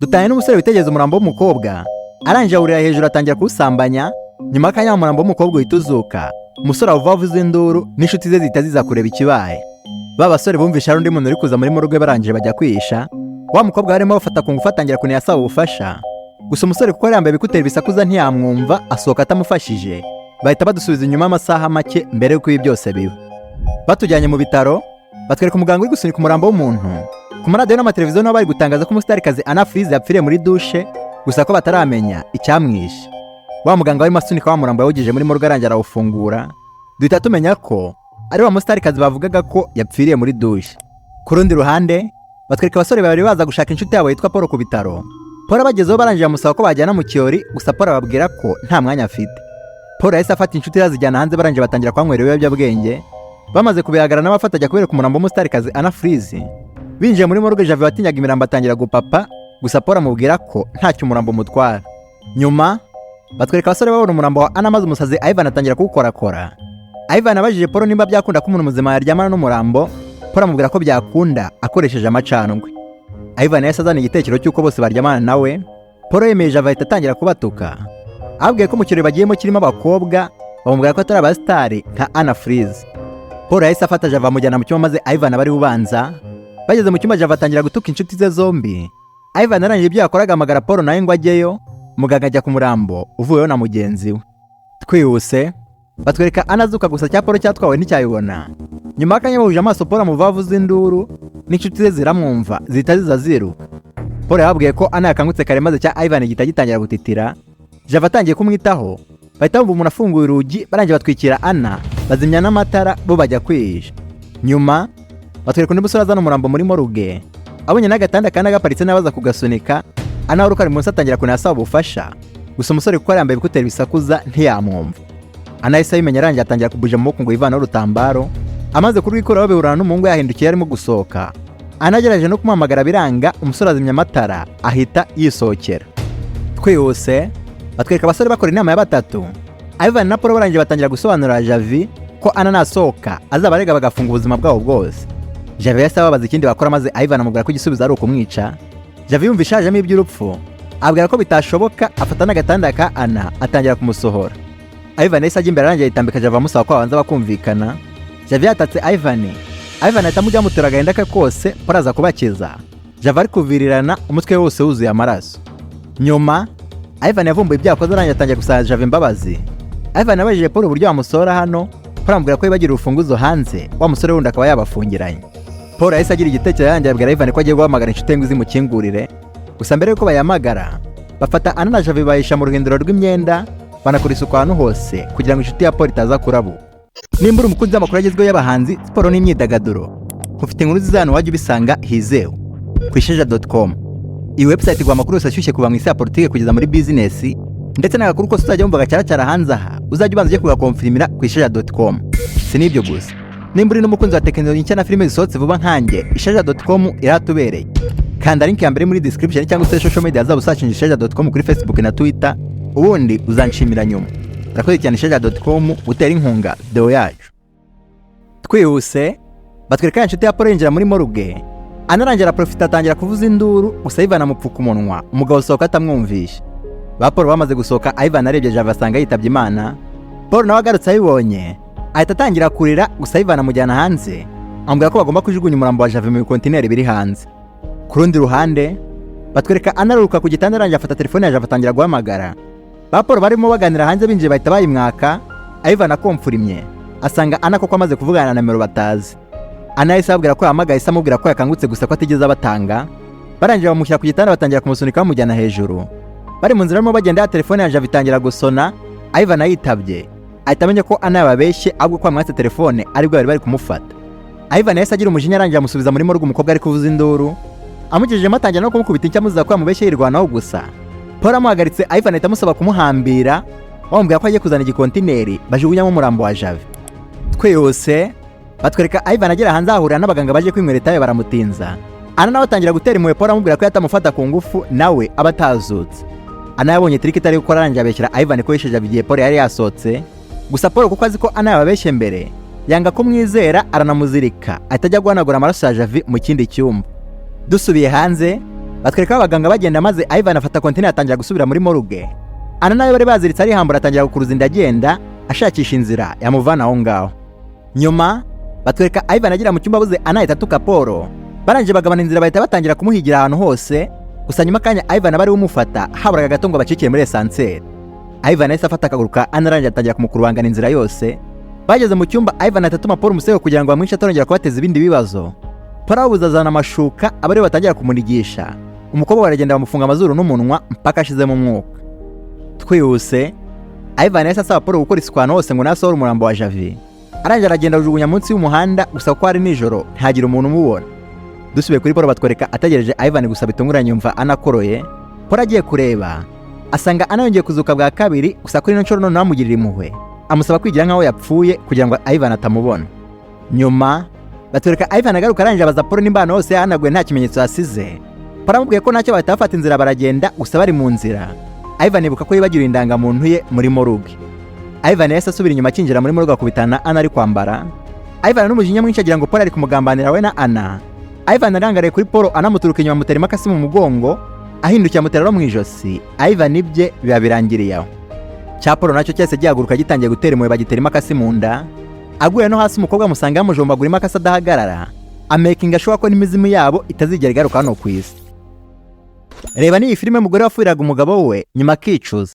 Dutanye n'umusore witegereza umurambo w'umukobwa, arangije awurira hejuru atangira kuwusambanya. Nyuma y'akanya umurambo w'umukobwa uhita uzuka. Umusore avuva avuza induru, n'inshuti ze zihita ziza kureba ikibaye. Ba basore bumvishe hari undi muntu uri kuza muri morgue, barangije bajya kwihisha. Wa mukobwa barimo bafata ku ngufu atangira kunira asaba ubufasha. Gusa umusore, kuko yari yambaye ibikuteri bisakuza, ntiyamwumva, asohoka atamufashije. Bahita badusubiza inyuma y'amasaha make mbere y'uko ibi byose biba. Batujyanye mu bitaro, batwereka umuganga uri gusunika umurambo w'umuntu. Ku maradiyo n'amateleviziyo nabo bari gutangaza ko umustarikazi Ana Freeze yapfiriye muri dushe, gusa ko bataramenya icyamwishe. Wa muganga warimo asunika wa murambo yawugejeje muri morgue, arangira arawufungura, duhita tumenya ko ari wa mustarikazi bavugaga ko yapfiriye muri dushe. Ku rundi ruhande, batwereka abasore babiri baza gushaka inshuti yabo yitwa Paul ku bitaro. Paul abagezeho, barangije bamusaba ko bajyana mu kirori, gusa Paul ababwira ko nta mwanya afite. Paul yahise afata inshuti ye azijyana hanze, barangije batangira kuhanywera ibiyobyabwenge. Bamaze kubihagarara n'abafata, ajya kubereka umurambo w'umustarikazi Ana Freeze. Binjiye muri morgue, Javi watinyaga imirambo atangira gupapa, gusa Paul amubwira ko ntacyo umurambo umutwara. Nyuma batwereka abasore babona umurambo wa Ana, maze umusazi Ivan atangira kuwukorakora. Ivan abajije Paul nimba byakunda ko umuntu muzima yaryamana n'umurambo. Paul amubwira ko byakunda akoresheje amacandwe. Ivan yahise azana igitekerezo cy'uko bose baryamana nawe. Paul yemeye, Javi ahita atangira kubatuka, ababwiye ko mu kirori bagiyemo kirimo abakobwa, bamubwira ko atari abasitari nka Ana Freeze. Paul yahise afata Java amujyana mu cyumba, maze Ivan aba ari ubanza. Bageze mu cyumba, Java atangira gutuka inshuti ze zombi. Ivan arangije ibyo yakoraga, ahamagara Paul nawe ngo ajyeyo. Muganga ajya ku murambo uvuyeho na mugenzi we. Twihuse, batwereka Ana azuka, gusa cya Paul cyatwawe nticyabibona. Nyuma y'akanya bahuje amaso, Paul amuva avuza induru, n'inshuti ze ziramwumva, zihita ziza ziruka. Paul yababwiye ko Ana yakangutse kare, maze cya Ivan gihita gitangira gutitira. Java atangiye kumwitaho, bahita bumva umuntu afunguye urugi. Barangije batwikira Ana, bazimya n'amatara, bo bajya kwihisha. Nyuma batwereka undi musore azana umurambo muri morgue. Abonye n'agatanda kandi gaparitse n'abaza kugasunika, Ana wari ukari munsi atangira kunira asaba ubufasha. Gusa umusore, kuko yari yambaye ibikuteri bisakuza, ntiyamwumva. Ana yahise abimenya, arangiye atangira kubuja amaboko ngo yivaneho urutambaro. Amaze kurwikuraho, bihurana n'umuhungu yahindukiye arimo gusohoka. Ana agerageje no kumuhamagara biranga, umusore azimya amatara ahita yisohokera. Twihuse, batwereka abasore bakora inama ya batatu, Ivan na Paul. Barangije batangira gusobanurira Javi ko Ana nasohoka azaba arega bagafunga ubuzima bwabo bwose. Javi yahise ababaza ikindi bakora, maze Ivan amubwira ko igisubizo ari ukumwica. Javi yumva ishajemo iby'urupfu, abwira ko bitashoboka, afata n'agatanda ka Ana atangira kumusohora. Ivan yahise ajya imbere, arangiye yitambika Javi, amusaba ko babanza bakumvikana. Javi yatatse Ivan, Ivan ahita amujya amutera agahinda ke kose. Paul aza kubakiza. Javi ari kuvirirana, umutwe we wose wuzuye amaraso. Nyuma Ivan yavumbuye ibyo yakoze, arangiye atangira gusaba Javi imbabazi. Ivan abajije Paul uburyo bamusohora hano. Paul amubwira ko yibagira urufunguzo hanze, wa musore wundi akaba yabafungiranye. Paul yahise agira igitekerezo, yarangiye abwira Ivan ko agiye guhamagara inshuti ye ngo izimukingurire. Gusa mbere y'uko bayahamagara, bafata Ana na Javi bahisha mu ruhinduro rw'imyenda, banakora isuku ahantu hose kugira ngo inshuti ya Paul itaza kurabu. Nimba uri umukunzi w'amakuru agezweho y'abahanzi, siporo n'imyidagaduro, ufite inkuru nziza hano wajya ubisanga hizewe ku isheja.com. Iyi website iguha amakuru yose ashyushye kuva mu isi ya politiki kugeza muri bizinesi, ndetse n'agakuru kose uzajya wumva gacyaracyara hanze aha, uzajya ubanza ujye kugakonfirimira ku isheja.com. Si n'ibyo gusa, nimba uri n'umukunzi wa tekinoloji nshya na filime zisohotse vuba nkanjye, isheja.com iratubereye. Kanda link ya mbere muri description cyangwa se social media zabo, usearchinga isheja.com kuri Facebook na Twitter, ubundi uzanshimira nyuma. Urakoze cyane isheja.com gutera inkunga video yacu. Twihuse, batwereka ya nshuti ya Paul yinjira muri morgue. Anarangira profita atangira kuvuza induru, gusa Ivan amupfuka umunwa, umugabo asohoka atamwumvishe. Ba Paul bamaze gusohoka, Ivan arebye Java asanga yitabye Imana. Paul nawe agarutse abibonye ahita atangira kurira, gusa Ivan amujyana hanze, amubwira ko bagomba kujugunya umurambo wa Jave mu bikontineri biri hanze. Ku rundi ruhande, batwereka anaruruka ku gitanda, arangije afata telefone ya Jave atangira guhamagara. Ba Paul barimo baganira hanze binjiye bahita bayimwaka. Ivan akomfurimye asanga Ana koko amaze kuvugana na nimero batazi. Ana yahise ababwira ko yahamagaye, se amubwira ko yakangutse, gusa ko atigeze abatanga. Barangije bamushyira ku gitanda, batangira kumusunika bamujyana hejuru. Bari mu nzira barimo bagenda, ya telefone ya Jave itangira gusona. Ivan ayitabye ahita amenya ko Ana yababeshye, ahubwo ko bamwatse telefone aribwo bari bari kumufata. Ivan yahise agira umujinya, arangira amusubiza muri morgue. Umukobwa ari kuvuza induru, amugejejemo atangira no kumukubita inshyi, amuziza ko yamubeshye yirwanaho. Gusa Paul amuhagaritse, Ivan ahita amusaba kumuhambira, bamubwira ko agiye kuzana igikontineri bajugunyamo umurambo wa Jave. Twihuse, batwereka Ivan agera hanze, ahahurira n'abaganga baje kwinywera itabi, baramutinza. Ana nawe atangira gutera impuhwe Paul, amubwira ko yatamufata ku ngufu nawe aba atazutse. Ana yabonye trick itari gukora, arangije abeshyira Ivan ko yishe Jave igihe Paul yari yasohotse. Gusa Paul, kuko azi ko Ana yababeshye mbere, yanga kumwizera, aranamuzirika, ahita ajya guhanagura amaraso ya Javi mu kindi cyumba. Dusubiye hanze, Batwereka abaganga bagenda, maze Ivan afata kontineri atangira gusubira muri morgue. Ana nawe bari baziritse arihambura, atangira gukuruza inda, agenda ashakisha inzira yamuvana aho ngaho. Nyuma batwereka Ivan agera mu cyumba abuze Ana, ahita atuka Paul. Barangije bagabana inzira, bahita batangira kumuhigira ahantu hose. Gusa nyuma akanya Ivan aba ariwe umufata, haburaga gato ngo bacikire muri ascenseur. Ivan yahise afata akaguru ka Ana, arangije atangira kumukurubangana inzira yose. Bageze mu cyumba, Ivan ahita atuma Paul umusego kugira ngo bamwice atarongera kubateza ibindi bibazo. Paul ababuze, azana amashuka, aba ariwe batangira kumunigisha. Umukobwa baragenda bamufunga amazuru n'umunwa mpaka ashizemo umwuka. Twihuse, Ivan yahise asaba Paul gukora isuku ahantu hose ngo nasohore umurambo wa Javi. Arangije aragenda ajugunya munsi y'umuhanda, gusa kuko hari nijoro ntihagire umuntu umubona. Dusubiye kuri Paul, batwereka ategereje Ivan, gusa bitunguranye yumva anakoroye. Paul agiye kureba asanga Ana yongeye kuzuka bwa kabiri, gusa kuri ino nshuro noneho amugirira impuhwe, amusaba kwigira nk'aho yapfuye kugira ngo Ivan atamubona. Nyuma batwereka Ivan agaruka, arangije abaza Paul nimba ahantu hose yahanaguye nta kimenyetso yasize. Paul amubwiye ko ntacyo, bahita bafata inzira baragenda. Gusa bari mu nzira, Ivan yibuka ko yibagiwe indangamuntu ye muri morgue. Ivan yahise asubira inyuma, akinjira muri morgue akubitana Ana ari kwambara. Ivan n'umujinya mwinshi agira ngo Paul ari kumugambanira we na Ana. Ivan arangariye kuri Paul, anamuturuka inyuma amutera imakasi mu mugongo, ahindukiye amutera no mu ijosi. Ivan ibye biba birangiriye aho. Cya Paul nacyo cyahise gihaguruka gitangiye gutera impuhwe, bagitera imakasi mu nda, aguye no hasi. Umukobwa amusanga yamujombagura imakasi adahagarara, amakinga sure ko n'imizimu yabo itazigera igaruka hano ku isi. Reba n'iyi filime, umugore wafuriraga umugabo we nyuma akicuza.